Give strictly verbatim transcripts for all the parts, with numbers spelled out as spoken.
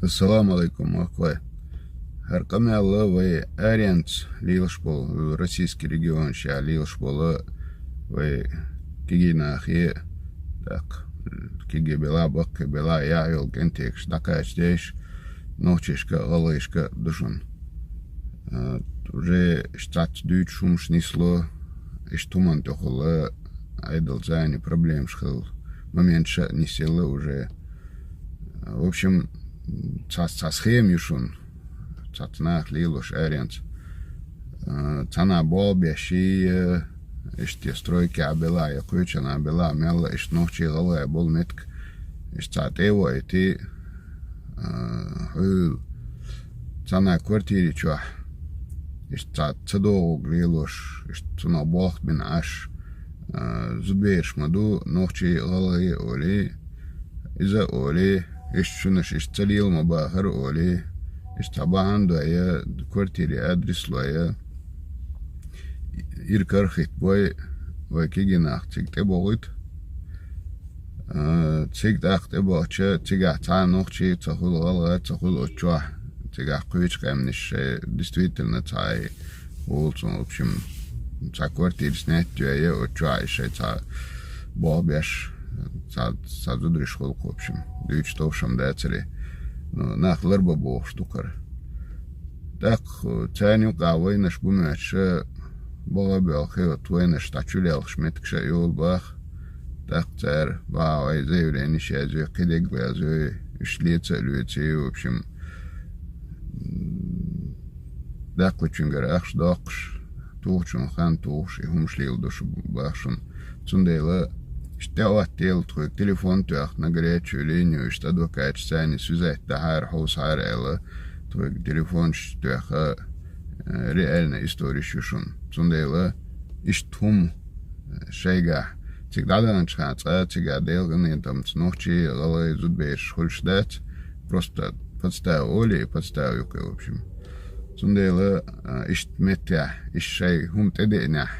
Ассаламу алейкум, махкой. ХӀара къамаьл вай аренца лелаш бола, российский регионаш лелаш бола вай кегий нахе, так, кегий бела, баккхий бела, яхь йола кӀентегаш дӀакхача деш, нохчашка, гӀалгӀашка ду шуна. А, уже иштта цхьацца дуьйцуш хӀумаш нисло, иштта хӀуманна тӀехула, Ӏедал зани проблемаш хилла, моменташ а нисъелла уже. В общем, цхьацца цхьа схема ю шуна, цхьацца наха лелош аренца. А, цхьаннахьа болх беш, э, иштта стройкехь бела, я кхечанхьа бела, мелла иштта нохчий, гӀалгӀай бола меттиг, иштта цхьа тӀе а вайти, а, хьуьл, цхьаннахьа квартири чохь, иштта цхьа ца догӀург лелош, иштта цунах болх бина Ӏаш, а, зудабераш ма ду, нохчий, гӀалгӀай олий, иза олий, иштта шуна иштта ца лела ма бахара олий, иштта цхьа бахьана дой, квартири адрес лой, ира карахӀитта бой, вай кегий нах цига тӀебохуьйту. А, цига тӀаккха тӀебохуча, цигахь цхьа нохчи ца хуьлу, гӀалгӀа ца хуьлу оцу чохь, цигахь кхечу къаьмнаш шайн действительно цхьа хӀула цунна, в общем, цхьа квартира снять йой, оцу чохь и шайн цхьа болх беш, цхьа, цхьа зударий хуьлу-кх, в общем, дуьйцуш товш-м дацара. Ну, нах ларбан бохуш ду-кх хӀара. ТӀаккха царна юкъахь вайнаш бу моьттуш, богӀа а боьлхий, оцу вайнаш дӀа чу лелхаш меттигаш а йолу боху. ТӀаккха цара, вай, заявленеш язйой, кхидерг язйой, уьш леца а лоьций, в общем, даккхачуьнгара ахча доккхуш, тухучун хан тухуш, и хӀумаш леладо шу боху шуна. Цундела иштта тӀеоттаелла тхоьга телефон тоьхна, на горячую линию, иштта адвокаташ царна связать дахьара, хьовсахьара аьлла, тхоьга телефонаш тоьхна, э, реальная история ю шуна. Цундела иштта хӀума, э, шайгахь, цига дӀадаханчу хана цкъа а цигахь делкъанетамца нохчий, гӀалгӀай зудабераш хуьлуш дац, просто подстава олий, подстава ю-кх, в общем. Цундела, а, иштта меттехь, иштта шайн хӀума тӀедеънехь,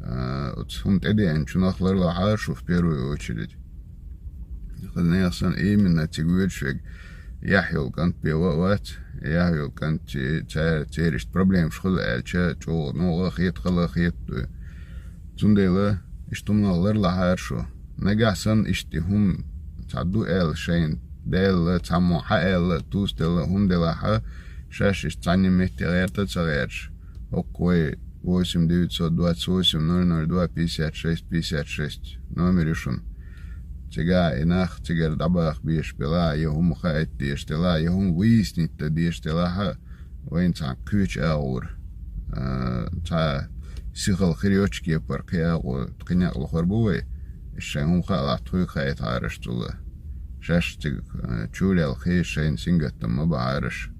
а, оцу хӀума тӀедеъначунах ларлахьара шу в первую очередь. Хаза нехан санна именно цига воьдуш верг яхь йолу кӀант бен ван а вац, яхь йолу кӀант ци-, цара, церан иштта проблемаш хуьлу аьлча, чӀогӀа новкъа а хета, хала а хета дуй. Цундела иштта хӀуманах ларлахьара шу. Нагахь санна иштта и хӀума цхьа ду аьлла шайна даьлла, цхьаммо хьааьлла, тӀуьстелла хӀума делахь а, шаьш иштта цхьанна метте гӀерта а ца гӀерташ, хӀокху вай восемь девятьсот двадцать восемь ноль ноль два пятьдесят шесть пятьдесят шесть номер ю шуна. Цигахь и нах цигара дӀабаха безаш белахь, я хӀума хаийта дезаш делахь, я хӀума выяснить дан дезаш делахь а, вайна цхьа кхечу агӀора, а, цхьа сихалла хир йоцчу кепара кхин агӀо, кхин некъ лохур бу вай, шайн хӀума хаалахь тхоьга хаийтахьара аш цул а. Шаьш цига, а, чу лелхий, шайна сингаттам ма бахьара аш.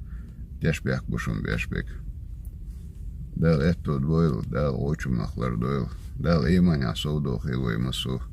Деш бехк бу шуна беш берг. Дала аьтто бойла, Дала гӀочу нах лардойла, Дала иманехь совдохийла вай массо а.